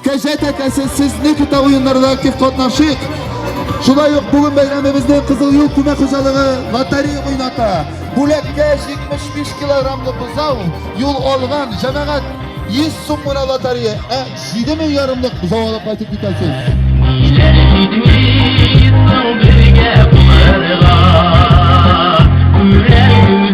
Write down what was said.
Кәҗә тәкәсе сезне көтә уеннарда актив катнашыйк. Шулай ук бүген бәйрәмебезне Кызыл юл күмәк хуҗалыгы лотерея уйната. Бүләккә 75 килограммлы бозау юл алган җәмәгать 100 сум гына лотерея, ә 7 мең ярымлык бозау алып кайтып китәсез. Ниләр җитми соң бергә булырга? Күрә.